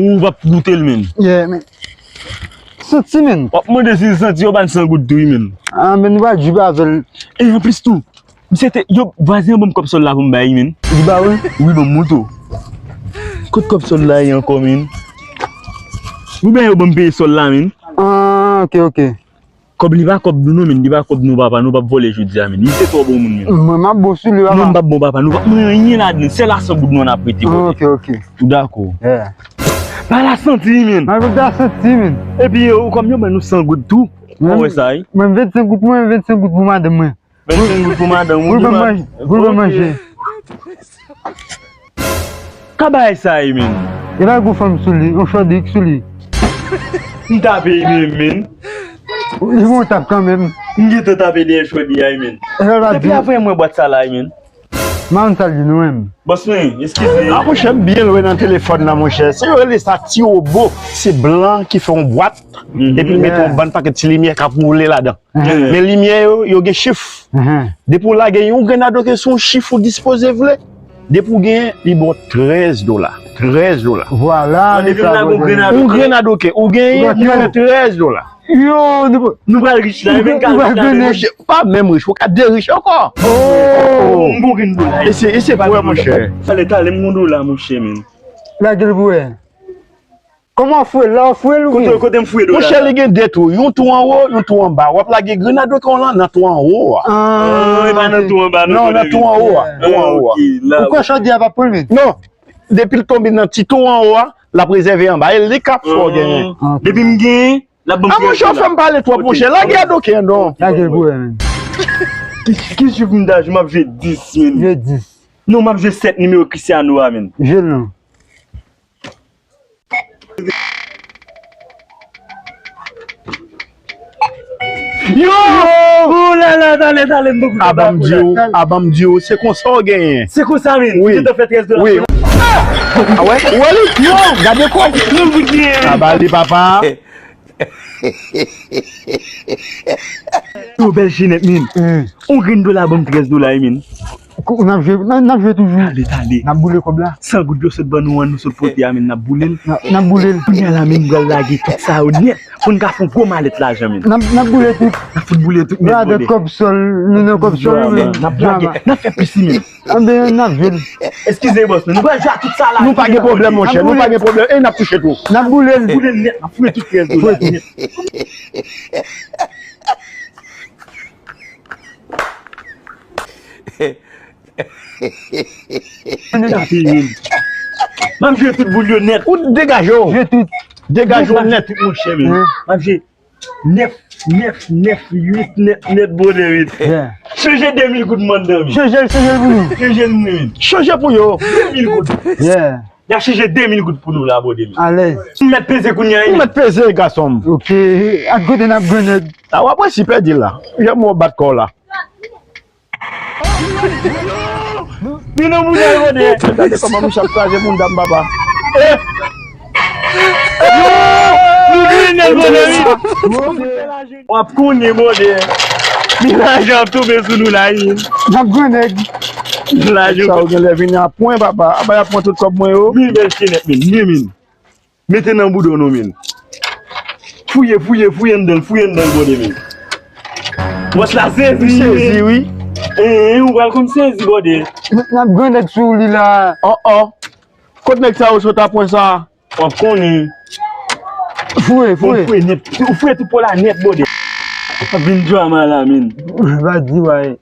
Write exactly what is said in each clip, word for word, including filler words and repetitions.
Ou p ap goute l, menn. Yeah, men. Santi, menn. W ap mande si l santi, yo ba n san goud tou, wi, menn. Ah, men nou pa djib avè l. E anplis tou, misye te, yo, vwazen an ban m kòb sòl la pou m bay, menn. Li ba ou? Wi, ban m mouto. Kot kòb sòl la ye ankò, menn? Ou ben yo ban m peye sòl la, menn. Ah, ok, ok. Kòb li pa kòb nou non, menn, li pa kòb nou, papa, nou p ap vòlè jodi a, menn. Misye twò bon moun, menn. Mwen, m ap bon sou li, papa. Non, m p ap bon, papa, nou p ap, mwen, anyen ladan l, sèl a san goud nou an ap rete, ah, ok, ok. Ou dakò? Yeah. Pa la santi, menn. Mwen, pa la santi, menn. Epi, yo, kòm yo ban nou san goud tou, ou wè sa, wi. Mwen, vennsenk goud pou mwen, vennsenk goud pou madanm mwen. Vennsenk goud pou madanm ou, pou l ban manje, pou l ban manje. Ka bagay sa ye, menn? E pa gon fanm sou li, yon chòdik sou li. M tape li menm, menn. Li gon tap kanmenm. M gentan tape dèyè chòdi a, menn. Depi avè mwen bwat sa la, menn. M pa konn sa l di nou menm. Bòs mwen, eskize. Ah, monchè, m byen lwen nan telefòn nan, monchè. Se yo rele sa ti wobo. Se blan ki fè yon bwat, epi l mete yon bann pakèt ti limyè k ap woule ladan. Men limyè yo, yo gen chif. Depi w lage yon grenn adoke sou yon chif ou dispoze vle, depi w genyen, li ba w trèz dola. Trèz dola. Vwala, depi m lage yon grenn adoke. Yon grenn adoke, ou genyen, li ba w trèz dola. Yo, nou pral rich la, nou pral rich la, monchè. Pa menm rich, ou ka de rich ankò. Oh, m gon grenn dola. E se, e se pou wè, monchè. Talè, talè, m gon dola, monchè, men. Lage l pou wè. Kòman w fouye l la, w fouye l ou byen? Kote, kote m fouye do la? Monchè, li gen de twou. Yon twou anwo, yon twou anba. W ap lage grenn adoke w lan nan twou anwo a. Ah, e pa nan twou anba, non, nan twou anwo a. Twou anwo a. Ou kwè chòdi a p ap pran l, men? Non. Depi l tonbe nan ti twou anwo a, l ap rezève anba. E li k ap fè w genyen. Depi m genyen, l ap ban m trèz dola. Ah, monchè, w fè m pale twòp, monchè. Lage adoke an non. Lage l pou wè, men. Ki, ki chif m ta jwe? M ap jwe dis, men. Jwe dis. Non, m ap jwe sèt, nimewo Cristiano a, men. Jwe l non. Yo! Oh la la, talè, talè, m poko ka. Aban m di w, aban m di w, se konsa w genyen. Se konsa, men. Wi. Ou gentan fè trèz dola. Wi. Ah wè? Ou wè li? Yo! Gade kòb. Nou genyen. Aba li, papa. Yo, bèl chenèt, men. Yon grenn dola ban m trèz dola, wi, men. N ap jwe, n ap, n ap jwe toujou. Talè, talè. N ap boule kòb la. San goud yo sot ban nou an, nou sot pote a, men n ap boule l. N ap, n ap boule l. Kounye a la, men, m pral lage tout sa yo nèt. Pou n ka fè yon gwo malèt lajan, men. N ap, n ap boule tout. N ap fout boule tout nèt, brother. Kòb sòl, nou nan kòb sòl, men. N ap lage, n ap fè plis, men. Anben, n ap jwe l. Eskize, bòs, men nou pral jwe a tout sa la. Nou pa gen pwoblèm, monchè. Nou pa gen pwoblèm. E n ap touche tou. N ap boule l. Boule l nèt. N ap fouye tout trèz dola nèt. M ap jwe tout boul yo nèt. Ou degaje w. Jwe tout. Degaje w nèt. M ap jwe tout, monchè, men. M ap jwe nèf, nèf, nèf, uit, nèt, nèt, brother, uit. Chanje de mil goud m anndan, men. Chanje l, chanje l pou nou. Chanje l, men. Chanje pou yo. De mil goud. Y a chanje de mil goud pou nou la, brother, men. Alèz. M mèt peze kounye a, wi. M mèt peze, gason m. Ok. Ak kote n ap grenn nèg. A, w ap resi pèdi la. Janm w bat kò w la. Vin nan bouda l, brother. Gade kòman misye ap kraze moun dam, papa. Eh! Yo! Nou kriminèl, brother, wi. W ap konnen, brother. Men lajan ap tonbe sou nou la, wi. N ap grenn nèg. Lajan. Sa yo genlè vini a pwen, papa. Apa y ap pran tout kòb mwen yo? Men bèl chenèt, men. Men, men. Mete nan bouda w non, men. Fouye, fouye, fouye anndan l, fouye anndan l, brother, men. Bòs la sezi, men. Sezi, wi. Eh, ou pral konn sezi, brother. N ap grenn nèg sou li la. Oh, oh. Kot nèg sa yo sot a pwen sa? W ap konnen. Fouye, fouye. Fouye nèt. Ou fouye tout po la nèt, brother. Ap vin drama la, men. Pa di, way.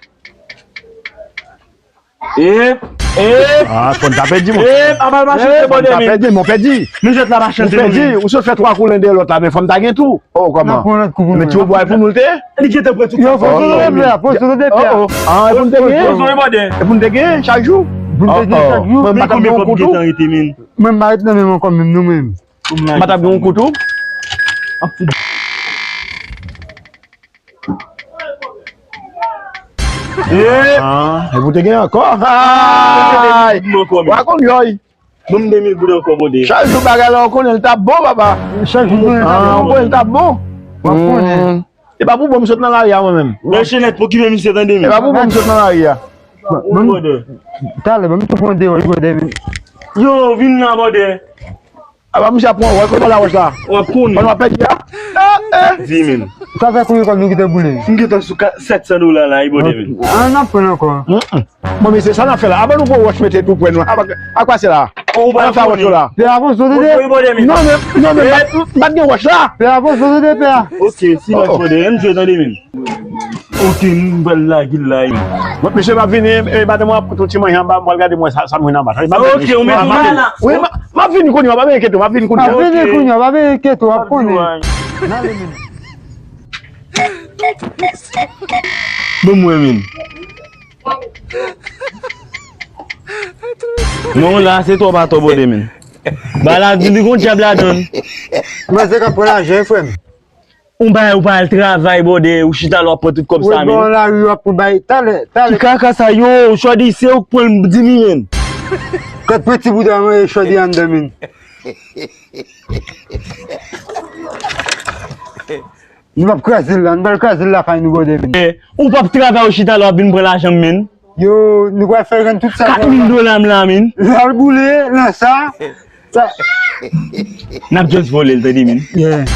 Eh, eh. Ah, fò n ta pèdi, mon frè. Eh, pa mal mache, eh, fò n ta pèdi, mon pèdi. Nou jwèt la pa chante, nou pèdi. Ou sot fè twa kou len dèyè lòt la, men fò n ta gen tou. Oh, kòman? N ap pran lòt kou pou nou. Men ti wobo a pou nou l te? Li gentan pran tout. Yo, fò nou leve la, fò nou leve la. Oh, oh. Ah, e pou n te gen? E pou n te gen chak jou? Pou n te gen chak jou? Mwen pa t ap gen yon kou tou? Mwen pa ret nan menm ankò menm, nou menm. Mwen pa t ap gen yon kou tou? Ah, e pou te gen ankò. Ay! Wa konn yoy. Ban m de mil goud ankò, brother. Chak jou bagay la, w konnen l t ap bon, papa. Chak jou konnen l t ap bon. Ah, w konnen l t ap bon. W ap konnen. E pa pou bon m sot nan lari a, mwen menm. Bèl chenèt, pou okipe misye, tande, men. E pa pou bon m sot nan lari a. Bon, bon, brother. Talè, ban m tou pran deyò, brother, men. Yo, vin la, brother. Apa misye ap pran wòch, kote w la wòch la? W ap konnen. Pandan w ap pèdi a? Eh, eh. Di, men. Sa fè konbyen kòb nou kite boule? M gentan sou ka-, sèt san dola la, wi, bòdè, men. Ah, n ap pran ankò. Bon, mesye, sa n ap fè la? Apa nou pran wòch mete tou prè nou? Apa, apa se la? Ou pa fè wòch yo la. Pè a, bon, sot de. Non, men, non, men, m pa t gen wòch la. Pè a, bon, sot de, pè a. Ok, silans, bòdè, m jwe, tande, men. Ok, m pral lage l la, wi. Bon, mesye, m ap vini, e, madanm mwen ap pote yon ti manje anba, m pral gade mwen sa, sa m jwenn anba. Ok, ou mete yon manje la. Wi, m ap vini kounye a, pa enkyete w, m ap vini kounye a. M ap vini kounye a, pa enkyete w, w ap konnen. N ale, men. Bon, mwen, men. Non, la, se twòp atò, bòdè, men. Ba la, di li gon dyab ladan l. Mwen se k ap pran lajan, frè m. Ou bay, ou pa al travay, bòdè, ou chita la w ap pran tout kòb sa, men. Bon, lari w ap pran bay, talè, talè. Ki kaka sa, yo, Chòdi, se ou k pran l, di li, men. Kat peti bouda mwen, Chòdi anndan, men. Nou p ap kraze l la, nou pral kraze l lakay nou, bòdè, men. Eh, ou p ap travay, ou chita la w ap vin pran lajan m, men. Yo, nou pral fè rann tout sa. Kat mil dola m la, men. L al boule nan sa. Sa. N ap just vole l, tande, men. Yeah.